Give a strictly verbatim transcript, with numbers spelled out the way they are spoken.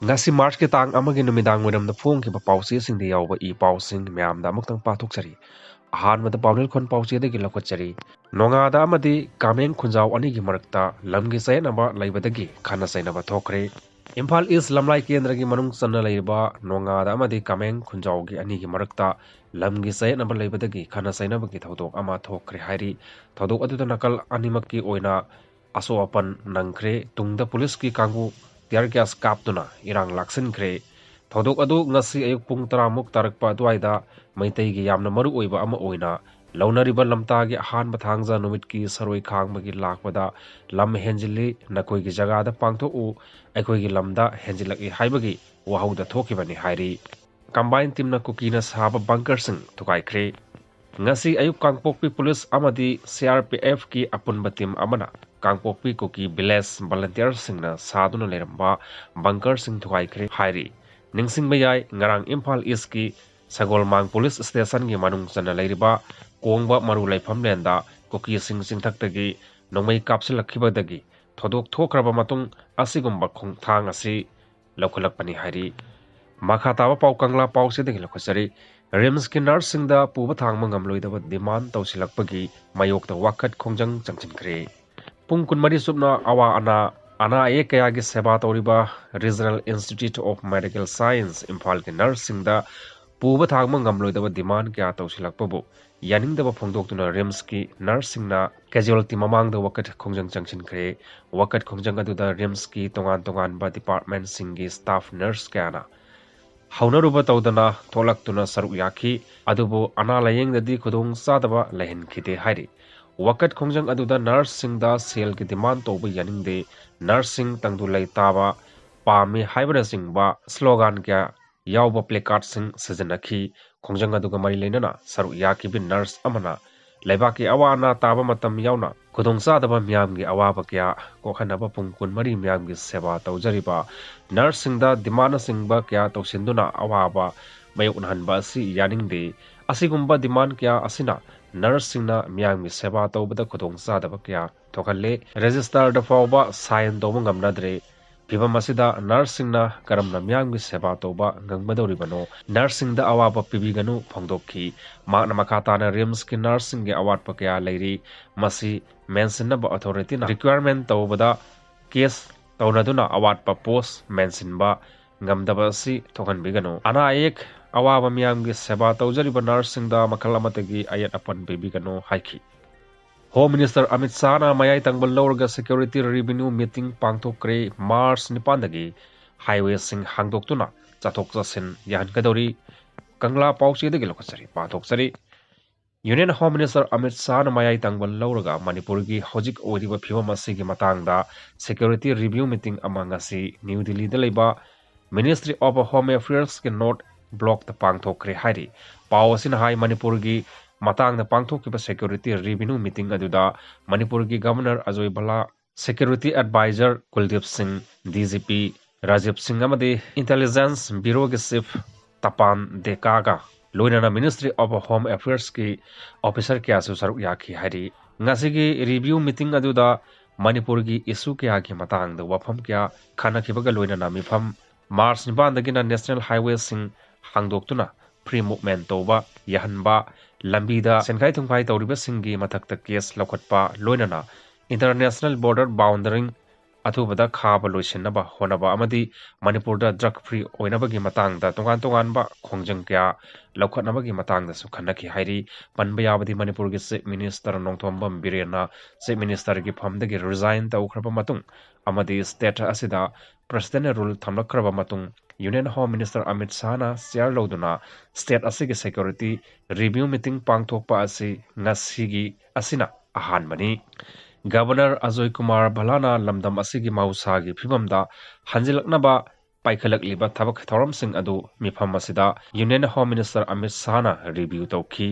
ꯉꯁꯤ ꯃꯥꯔꯆꯀꯤ ꯇꯥꯡ ꯑꯃꯒꯤ ꯅꯨꯃꯤꯗꯥꯡ ꯋꯥꯏꯔꯝꯗ ꯐꯣꯡꯈꯤꯕ ꯄꯥꯎꯆꯦꯁꯤꯡꯗ ꯌꯥꯎꯕ ꯏ ꯄꯥꯎꯁꯤꯡ ꯃꯌꯥꯝꯗ ꯑꯃꯨꯛꯇꯪ ꯄꯥꯊꯣꯛꯆꯔꯤ꯫ ꯑꯍꯥꯟꯕꯗ ꯄꯥꯎꯅꯦꯜ ꯈꯣꯟ ꯄꯥꯎꯆꯦꯗꯒꯤ ꯂꯧꯈꯠꯆꯔꯤ꯫ ꯅꯣꯉꯥꯗ ꯑꯃꯗꯤ ꯀꯥꯃꯦꯡ ꯈꯨꯟꯖꯥꯎ ꯑꯅꯤꯒꯤ ꯃꯔꯛꯇ ꯂꯝꯒꯤ ꯆꯌꯦꯠꯅꯕ ꯂꯩꯕꯗꯒꯤ ꯈꯟꯅ ꯆꯩꯅꯕ ꯊꯣꯛꯈ꯭ꯔꯦ꯫ ꯏꯝꯐꯥꯜ ꯏꯁ ꯂꯝꯂꯥꯏ ꯀꯦꯟꯗ꯭ꯔꯒꯤ ꯃꯅꯨꯡ ꯆꯟꯅ ꯂꯩꯔꯤꯕ ꯅꯣꯉꯥꯗ ꯑꯃꯗꯤ ꯀꯥꯃꯦꯡ ꯈꯨꯟꯖꯥꯎꯒꯤ ꯑꯅꯤꯒꯤ ꯃꯔꯛꯇ ꯂꯝꯒꯤ ꯆꯌꯦꯠꯅꯕ ꯂꯩꯕꯗꯒꯤ ꯈꯟꯅ ꯆꯩꯅꯕꯒꯤ ꯊꯧꯗꯣꯛ ꯑꯃ ꯊꯣꯛꯈ꯭ꯔꯦ ꯍꯥꯏꯔꯤ꯫ ꯊꯧꯗꯣꯛ ꯑꯗꯨꯗ ꯅꯥꯀꯜ ꯑꯅꯤꯃꯛꯀꯤ ꯑꯣꯏꯅ ꯑꯁꯣꯛ ꯑꯄꯟ ꯅꯪꯈ꯭ꯔꯦ꯫ ꯇꯨꯡꯗ ꯄꯨꯂꯤꯁꯀꯤ ꯀꯥꯡꯕꯨ tear gas ꯀꯥꯞꯇꯨꯅ ꯏꯔꯥꯡ ꯂꯥꯛꯁꯤꯟꯈ꯭ꯔꯦ꯫ ꯊꯧꯗꯣꯛ ꯑꯗꯨ ꯉꯁꯤ ꯑꯌꯨꯛ ꯄꯨꯡ ꯇꯔꯥꯃꯨꯛ ꯇꯥꯔꯛꯄ ꯑꯗꯨꯋꯥꯏꯗ ꯃꯩꯇꯩꯒꯤ ꯌꯥꯝꯅ ꯃꯔꯨ ꯑꯣꯏꯕ ꯑꯃ ꯑꯣꯏꯅ ꯂꯧꯅꯔꯤꯕ ꯂꯝꯇꯥꯒꯤ ꯑꯍꯥꯟꯕ ꯊꯥꯡꯖ ꯅꯨꯃꯤꯠꯀꯤ ꯁꯔꯣꯏ ꯈꯥꯡꯕꯒꯤ ꯂꯥꯛꯄꯗ ꯂꯝ ꯍꯦꯟꯖꯤꯜꯂꯤ, ꯅꯈꯣꯏꯒꯤ ꯖꯒꯥꯗ ꯄꯥꯡꯊꯣꯛꯎ, ꯑꯩꯈꯣꯏꯒꯤ ꯂꯝꯗ ꯍꯦꯟꯖꯤꯜꯂꯛꯏ ꯍꯥꯏꯕꯒꯤ ꯋꯥꯍꯧꯗ ꯊꯣꯛꯈꯤꯕꯅꯤ ꯍꯥꯏꯔꯤ꯫ Combine teamꯅ ꯀꯨꯀꯤꯅ ꯁꯥꯕ bunkerꯁꯤꯡ ꯊꯨꯒꯥꯏꯈ꯭ꯔꯦ꯫ ꯉꯁꯤ ꯑꯌꯨꯛ ꯀꯥꯡꯄꯣꯛꯄꯤ ꯄꯨꯂꯤꯁ ꯑꯃꯗꯤ CRPFꯀꯤ ꯑꯄꯨꯟꯕ team ꯑꯃꯅ ꯀꯥꯡꯄꯣꯛꯄꯤ ꯀꯨꯀꯤ village volunteerꯁꯤꯡꯅ ꯁꯥꯗꯨꯅ ꯂꯩꯔꯝꯕ bunkerꯁꯤꯡ ꯊꯨꯒꯥꯏꯈ꯭ꯔꯦ ꯍꯥꯏꯔꯤ꯫ ꯅꯤꯡꯁꯤꯡꯕ ꯌꯥꯏ, ꯉꯔꯥꯡ ꯏꯝꯐꯥꯜ ꯏꯁꯀꯤ ꯁꯒꯣꯜꯃꯥꯡ ꯄꯨꯂꯤꯁ ꯁ꯭ꯇꯦꯁꯟꯒꯤ ꯃꯅꯨꯡ ꯆꯟꯅ ꯂꯩꯔꯤꯕ ꯀꯣꯡꯕ ꯃꯔꯨ ꯂꯩꯐꯝꯂꯦꯟꯗ ꯀꯨꯀꯤꯁꯤꯡ ꯆꯤꯡꯊꯛꯇꯒꯤ ꯅꯣꯡꯃꯩ ꯀꯥꯞꯁꯤꯜꯂꯛꯈꯤꯕꯗꯒꯤ ꯊꯧꯗꯣꯛ ꯊꯣꯛꯈ꯭ꯔꯕ ꯃꯇꯨꯡ ꯑꯁꯤꯒꯨꯝꯕ ꯈꯣꯡꯊꯥꯡ ꯑꯁꯤ ꯂꯧꯈꯠꯂꯛꯄꯅꯤ ꯍꯥꯏꯔꯤ꯫ ꯃꯈꯥ ꯇꯥꯕ ꯄꯥꯎ ꯀꯪꯂꯥ ꯄꯥꯎꯆꯦꯗꯒꯤ ꯂꯧꯈꯠꯆꯔꯤ꯫ ꯔꯤꯝꯁꯀꯤ ꯅꯔꯁꯁꯤꯡꯗ ꯄꯨꯕ ꯊꯥꯡꯕ ꯉꯝꯂꯣꯏꯗꯕ demand ꯇꯧꯁꯤꯜꯂꯛꯄꯒꯤ ꯃꯥꯌꯣꯛꯇ ꯋꯥꯀꯠ ꯈꯣꯡꯖꯪ ꯆꯪꯁꯤꯟꯈ꯭ꯔꯦ꯫ ꯄꯨꯡ ꯀꯨꯟꯃꯔꯤ ꯆꯨꯞꯅ ꯑꯋꯥ ꯑꯅꯥ, ꯑꯅꯥ ꯑꯌꯦꯛ ꯀꯌꯥꯒꯤ ꯁꯦꯕꯥ ꯇꯧꯔꯤꯕ Regional Institute of Medical Science ꯏꯝꯐꯥꯜꯒꯤ ꯅꯔꯁꯁꯤꯡꯗ ꯄꯨꯕ ꯊꯥꯡꯕ ꯉꯝꯂꯣꯏꯗꯕ demand ꯀꯌꯥ ꯇꯧꯁꯤꯜꯂꯛꯄꯕꯨ ꯌꯥꯅꯤꯡꯗꯕ ꯐꯣꯡꯗꯣꯛꯇꯨꯅ ꯔꯤꯝꯁꯀꯤ ꯅꯔꯁꯁꯤꯡꯅ casualty ꯃꯃꯥꯡꯗ ꯋꯥꯀꯠ ꯈꯣꯡꯖꯪ ꯆꯪꯁꯤꯟꯈ꯭ꯔꯦ꯫ ꯋꯥꯀꯠ ꯈꯣꯡꯖꯪ ꯑꯗꯨꯗ ꯔꯤꯝꯁꯀꯤ ꯇꯣꯉꯥꯟ ꯇꯣꯉꯥꯟꯕ departmentꯁꯤꯡꯒꯤ staff nurse ꯀꯌꯥꯅ ꯍꯧꯅꯔꯨꯕ ꯇꯧꯗꯅ ꯊꯣꯛꯂꯛꯇꯨꯅ ꯁꯔꯨꯛ ꯌꯥꯈꯤ꯫ ꯑꯗꯨꯕꯨ ꯑꯅꯥ ꯂꯥꯌꯦꯡꯗꯗꯤ ꯈꯨꯗꯣꯡ ꯆꯥꯗꯕ ꯂꯩꯍꯟꯈꯤꯗꯦ ꯍꯥꯏꯔꯤ꯫ ꯋꯥꯀꯠ ꯈꯣꯡꯖꯪ ꯑꯗꯨꯗ ꯅꯔꯁꯁꯤꯡꯗ ꯁꯦꯜꯒꯤ demand ꯇꯧꯕ ꯌꯥꯅꯤꯡꯗꯦ, ꯅꯔꯁꯁꯤꯡ ꯇꯪꯗꯨ ꯂꯩꯇꯥꯕ ꯄꯥꯝꯃꯤ ꯍꯥꯏꯕꯅꯆꯤꯡꯕ slogan ꯀꯌꯥ ꯌꯥꯎꯕ placardꯁꯤꯡ ꯁꯤꯖꯤꯟꯅꯈꯤ꯫ ꯈꯣꯡꯖꯪ ꯑꯗꯨꯒ ꯃꯔꯤ ꯂꯩꯅꯅ ꯁꯔꯨꯛ ꯌꯥꯈꯤꯕ ꯅꯔꯁ ꯑꯃꯅ ꯂꯩꯕꯥꯛꯀꯤ ꯑꯋꯥ ꯑꯅꯥ ꯇꯥꯕ ꯃꯇꯝ ꯌꯥꯎꯅ ꯈꯨꯗꯣꯡꯆꯥꯗꯕ ꯃꯤꯌꯥꯝꯒꯤ ꯑꯋꯥꯕ ꯀꯌꯥ ꯀꯣꯛꯍꯟꯅꯕ ꯄꯨꯡ ꯀꯨꯟꯃꯔꯤ ꯃꯤꯌꯥꯝꯒꯤ ꯁꯦꯕꯥ ꯇꯧꯖꯔꯤꯕ ꯅꯔꯁꯁꯤꯡꯗ demandꯅꯆꯤꯡꯕ ꯀꯌꯥ ꯇꯧꯁꯤꯟꯗꯨꯅ ꯑꯋꯥꯕ ꯃꯥꯌꯣꯛꯅꯍꯟꯕ ꯑꯁꯤ ꯌꯥꯅꯤꯡꯗꯦ꯫ ꯑꯁꯤꯒꯨꯝꯕ demand ꯀꯌꯥ ꯑꯁꯤꯅ ꯅꯔꯁꯁꯤꯡꯅ ꯃꯤꯌꯥꯝꯒꯤ ꯁꯦꯕꯥ ꯇꯧꯕꯗ ꯈꯨꯗꯣꯡꯆꯥꯗꯕ ꯀꯌꯥ ꯊꯣꯛꯍꯜꯂꯦ꯫ Registerꯗ ꯐꯥꯎꯕ sign ꯇꯧꯕ ꯉꯝꯅꯗ꯭ꯔꯦ꯫ ꯐꯤꯚꯝ ꯑꯁꯤꯗ ꯅꯔꯁꯁꯤꯡꯅ ꯀꯔꯝꯅ ꯃꯤꯌꯥꯝꯒꯤ ꯁꯦꯕꯥ ꯇꯧꯕ ꯉꯝꯒꯗꯧꯔꯤꯕꯅꯣ, ꯅꯔꯁꯁꯤꯡꯗ ꯑꯋꯥꯕ ꯄꯤꯕꯤꯒꯅꯨ ꯐꯣꯡꯗꯣꯛꯈꯤ꯫ ꯃꯍꯥꯛꯅ ꯃꯈꯥ ꯇꯥꯅ ꯔꯤꯝꯁꯀꯤ ꯅꯔꯁꯁꯤꯡꯒꯤ ꯑꯋꯥꯠꯄ ꯀꯌꯥ ꯂꯩꯔꯤ, ꯃꯁꯤ ꯃꯦꯟꯁꯤꯟꯅꯕ ꯑꯣꯊꯣꯔꯤꯇꯤꯅ ꯔꯤꯀ꯭ꯋꯥꯌꯔꯃꯦꯟ ꯇꯧꯕꯗ ꯀꯦꯁ ꯇꯧꯅꯗꯨꯅ ꯑꯋꯥꯠꯄ ꯄꯣꯁ ꯃꯦꯟꯁꯤꯟꯕ ꯉꯝꯗꯕ ꯑꯁꯤ ꯊꯣꯛꯍꯟꯕꯤꯒꯅꯨ꯫ ꯑꯅꯥ ꯑꯌꯦꯛ ꯑꯋꯥꯕ ꯃꯤꯌꯥꯝꯒꯤ ꯁꯦꯕꯥ ꯇꯧꯖꯔꯤꯕ ꯅꯔꯁꯁꯤꯡꯗ ꯃꯈꯜ ꯑꯃꯠꯇꯒꯤ ꯑꯌꯦꯠ ꯑꯄꯟ ꯄꯤꯕꯤꯒꯅꯨ ꯍꯥꯏꯈꯤ꯫ ꯍꯣꯝ ꯃꯤꯅꯤꯁꯇꯔ ꯑꯃꯤꯠ ꯁꯥꯍꯅ ꯃꯌꯥꯏ ꯇꯪꯕ ꯂꯧꯔꯒ ꯁꯦꯀ꯭ꯌꯨꯔꯤꯇꯤ ꯔꯤꯚꯤꯅ꯭ꯌꯨ ꯃꯤꯇꯤꯡ ꯄꯥꯡꯊꯣꯛꯈ꯭ꯔꯦ꯫ ꯃꯥꯔꯆ ꯅꯤꯄꯥꯟꯗꯒꯤ ꯍꯥꯏꯋꯦꯁꯤꯡ ꯍꯥꯡꯗꯣꯛꯇꯨꯅ ꯆꯠꯊꯣꯛ ꯆꯠꯁꯤꯟ ꯌꯥꯍꯟꯒꯗꯧꯔꯤ꯫ ꯀꯪꯂꯥ ꯄꯥꯎꯆꯦꯗꯒꯤ ꯂꯧꯈꯠꯆꯔꯤ, ꯄꯥꯊꯣꯛꯆꯔꯤ꯫ ꯌꯨꯅꯤꯌꯟ ꯍꯣꯝ ꯃꯤꯅꯤꯁꯇꯔ ꯑꯃꯤꯠ ꯁꯥꯍꯅ ꯃꯌꯥꯏ ꯇꯪꯕ ꯂꯧꯔꯒ ꯃꯅꯤꯄꯨꯔꯒꯤ ꯍꯧꯖꯤꯛ ꯑꯣꯏꯔꯤꯕ ꯐꯤꯕꯝ ꯑꯁꯤꯒꯤ ꯃꯇꯥꯡꯗ ꯁꯦꯀ꯭ꯌꯨꯔꯤꯇꯤ ꯔꯤꯚꯤꯌꯨ ꯃꯤꯇꯤꯡ ꯑꯃ ꯉꯁꯤ ꯅ꯭ꯌꯨ ꯗꯤꯜꯂꯤꯗ ꯂꯩꯕ ꯃꯤꯅꯤꯁꯇ꯭ꯔꯤ ꯑꯣꯐ ꯍꯣꯝ ꯑꯦꯐꯤꯌꯔꯁꯀꯤ ꯅꯣꯔꯠ ꯕ꯭ꯂꯣꯛꯇ ꯄꯥꯡꯊꯣꯛꯈ꯭ꯔꯦ ꯍꯥꯏꯔꯤ꯫ ꯄꯥꯎ ꯑꯁꯤꯅ ꯍꯥꯏ, ꯃꯅꯤꯄꯨꯔꯒꯤ ꯃꯇꯥꯡꯗ ꯄꯥꯡꯊꯣꯛꯈꯤꯕ ꯁꯦꯀ꯭ꯌꯨꯔꯤꯇꯤ ꯔꯤꯚꯤꯅ꯭ꯌꯨ ꯃꯤꯇꯤꯡ ꯑꯗꯨꯗ ꯃꯅꯤꯄꯨꯔꯒꯤ ꯒꯚꯔꯅꯔ ꯑꯖꯣꯏ ꯚꯂꯥ, ꯁꯦꯀ꯭ꯌꯨꯔꯤꯇꯤ ꯑꯦꯗꯚꯥꯏꯖꯔ ꯀꯨꯜꯗꯤꯞ ꯁꯤꯡ, ꯗꯤ ꯖꯤ ꯄꯤ ꯔꯥꯖꯤꯕ ꯁꯤꯡ ꯑꯃꯗꯤ ꯏꯟꯇꯦꯂꯤꯖꯦꯟꯁ ꯕ꯭ꯌꯨꯔꯣꯒꯤ ꯆꯤꯐ ꯇꯄꯥꯟ ꯗꯦꯀꯥꯒ ꯂꯣꯏꯅꯅ ꯃꯤꯅꯤꯁꯇ꯭ꯔꯤ ꯑꯣꯐ ꯍꯣꯝ ꯑꯦꯐꯤꯌꯔꯁꯀꯤ ꯑꯣꯐꯤꯁꯔ ꯀꯌꯥꯁꯨ ꯁꯔꯨꯛ ꯌꯥꯈꯤ ꯍꯥꯏꯔꯤ꯫ ꯉꯁꯤꯒꯤ ꯔꯤꯚꯤꯌꯨ ꯃꯤꯇꯤꯡ ꯑꯗꯨꯗ ꯃꯅꯤꯄꯨꯔꯒꯤ ꯏꯁꯨ ꯀꯌꯥꯒꯤ ꯃꯇꯥꯡꯗ ꯋꯥꯐꯝ ꯀꯌꯥ ꯈꯟꯅꯈꯤꯕꯒ ꯂꯣꯏꯅꯅ ꯃꯤꯐꯝ ꯃꯥꯔꯆ ꯅꯤꯄꯥꯟꯗꯒꯤꯅ ꯅꯦꯁꯅꯦꯜ ꯍꯥꯏꯋꯦꯁꯤꯡ ꯍꯥꯡꯗꯣꯛꯇꯨꯅ ꯐ꯭ꯔꯤ ꯃꯨꯚꯃꯦꯟ ꯇꯧꯕ ꯌꯥꯍꯟꯕ, ꯂꯝꯕꯤꯗ ꯁꯦꯟꯈꯥꯏ ꯊꯨꯝꯈꯥꯏ ꯇꯧꯔꯤꯕꯁꯤꯡꯒꯤ ꯃꯊꯛꯇ ꯀꯦꯁ ꯂꯧꯈꯠꯄ, ꯂꯣꯏꯅꯅ ꯏꯟꯇꯔꯅꯦꯁꯅꯦꯜ ꯕꯣꯔꯗꯔ ꯕꯥꯎꯟꯗꯔꯤꯡ ꯑꯊꯨꯕꯗ ꯈꯥꯕ ꯂꯣꯏꯁꯤꯟꯅꯕ ꯍꯣꯠꯅꯕ ꯑꯃꯗꯤ ꯃꯅꯤꯄꯨꯔꯗ ꯗ꯭ꯔꯒ ꯐ꯭ꯔꯤ ꯑꯣꯏꯅꯕꯒꯤ ꯃꯇꯥꯡꯗ ꯇꯣꯉꯥꯟ ꯇꯣꯉꯥꯟꯕ ꯈꯣꯡꯖꯪ ꯀꯌꯥ ꯂꯧꯈꯠꯅꯕꯒꯤ ꯃꯇꯥꯡꯗꯁꯨ ꯈꯟꯅꯈꯤ ꯍꯥꯏꯔꯤ꯫ ꯄꯟꯕ ꯌꯥꯕꯗꯤ ꯃꯅꯤꯄꯨꯔꯒꯤ ꯆꯤꯐ ꯃꯤꯅꯤꯁꯇꯔ ꯅꯣꯡꯊꯣꯝꯕꯝ ꯕꯤꯔꯦꯟꯅ ꯆꯤꯐ ꯃꯤꯅꯤꯁꯇꯔꯒꯤ ꯐꯝꯗꯒꯤ ꯔꯤꯖꯥꯏꯟ ꯇꯧꯈ꯭ꯔꯕ ꯃꯇꯨꯡ ꯑꯃꯗꯤ ꯁ꯭ꯇꯦꯠ ꯑꯁꯤꯗ ꯄ꯭ꯔꯁꯤꯗꯦꯟꯅ ꯔꯨꯜ ꯊꯝꯂꯛꯈ꯭ꯔꯕ ꯃꯇꯨꯡ ꯌꯨꯅꯤꯌꯟ ꯍꯣꯝ ꯃꯤꯅꯤꯁꯇꯔ ꯑꯃꯤꯠ ꯁꯥꯍꯅ ꯆꯤꯌꯥꯔ ꯂꯧꯗꯨꯅ ꯁ꯭ꯇꯦꯠ ꯑꯁꯤꯒꯤ ꯁꯦꯀ꯭ꯌꯨꯔꯤꯇꯤ ꯔꯤꯚꯤꯌꯨ ꯃꯤꯇꯤꯡ ꯄꯥꯡꯊꯣꯛꯄ ꯑꯁꯤ ꯉꯁꯤꯒꯤ ꯑꯁꯤꯅ ꯑꯍꯥꯟꯕꯅꯤ꯫ ꯒꯕꯔꯅꯔ ꯑꯖꯣꯏ ꯀꯨꯃꯥꯔ ꯚꯂꯥꯅ ꯂꯝꯗꯝ ꯑꯁꯤꯒꯤ ꯃꯍꯧꯁꯥꯒꯤ ꯐꯤꯕꯝꯗ ꯍꯟꯖꯤꯜꯂꯛꯅꯕ ꯄꯥꯏꯈꯠꯂꯛꯂꯤꯕ ꯊꯕꯛ ꯊꯧꯔꯝꯁꯤꯡ ꯑꯗꯨ ꯃꯤꯐꯝ ꯑꯁꯤꯗ ꯌꯨꯅꯤꯌꯟ ꯍꯣꯝ ꯃꯤꯅꯤꯁꯇꯔ ꯑꯃꯤꯠ ꯁꯥꯍꯅ ꯔꯤꯚꯤꯌꯨ ꯇꯧꯈꯤ꯫